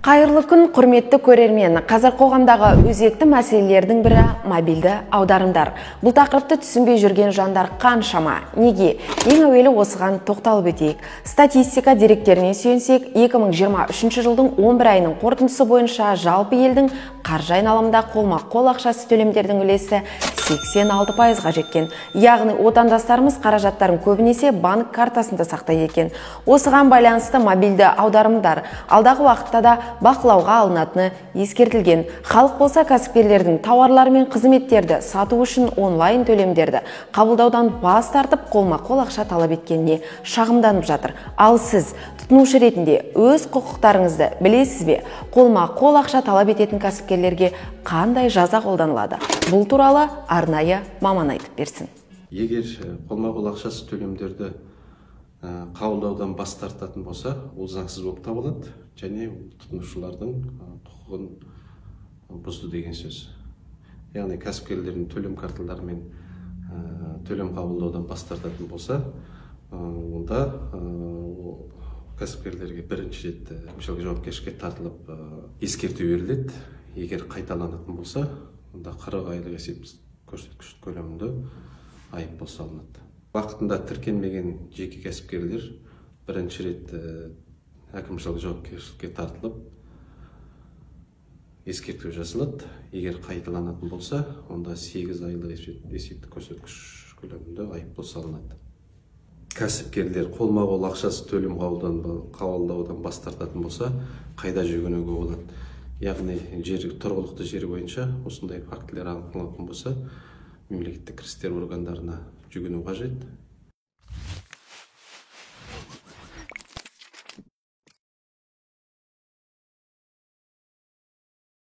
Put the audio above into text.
Қайырлы күн, құрметті көрермен. Қазір қоғамдағы өзекті мәселелердің бірі мобильді аударымдар. Бұл тақырыпты түсінбей жүрген жандар қаншама? Неге? Ең әуелі осыған тоқталып өтейік. Статистика деректеріне сүйенсек, 2023 жылдың 11 айының қорытындысы бойынша жалпы елдің қаржы айналымында қолма-қол ақшасы төлемдердің үлесі 86%-ға жеткен. Яғни отандастарымыз қаражаттарын көбінесе банк картасында сақтайды екен. Осыған байланысты мобильді аударымдар алдағы уақытта да бақылауға алынатыны ескертілген. Халық болса кәсіпкерлердің тауарлар мен қызметтерді сату үшін онлайн төлемдерді қабылдаудан бас тартып, қолма-қол ақша талап еткеніне шағымданып жатыр. Ал сіз тұтынушы ретінде өз құқықтарыңызды білесіз бе? Қолма-қол ақша талап ететін кәсіпкерлерге қандай жаза қолданылады? Бұл туралы арнайы маман айтып берсін. Егер қолма-қол ақшасы төлемдерді қабылдаудан бас тартатын болса, ол заңсыз болып табылады және тұтынушылардың құқығын бұзды деген сөз. Яғни кәсіпкерлердің төлем карталарымен төлем қабылдаудан бас тартатын болса, онда кәсіпкерлерге бірінші рет әкімшілік жауапкершілікке тартылып ескерту беріледі. Егер қайталанатын болса, онда 40 айлық есептік көрсеткіш көлемінде айыппұл салынады. Уақытында тіркелмеген жеке кәсіпкерлер бірінші рет әкімшілік жауапкершілікке тартылып ескерту жасалады. Егер қайталанатын болса, онда 8 айлық есептік көрсеткіш көлемінде айыппұл салынады. Кәсіпкерлер қолма-қол ақшасы төлем қабылдаудан бас тартатын болса, қайда жүгінуге болады? Яғни тұрғылықты жер бойынша осындай фактілер анықталатын болса, мемлекеттік кірістер органдарына жүгіну қажет.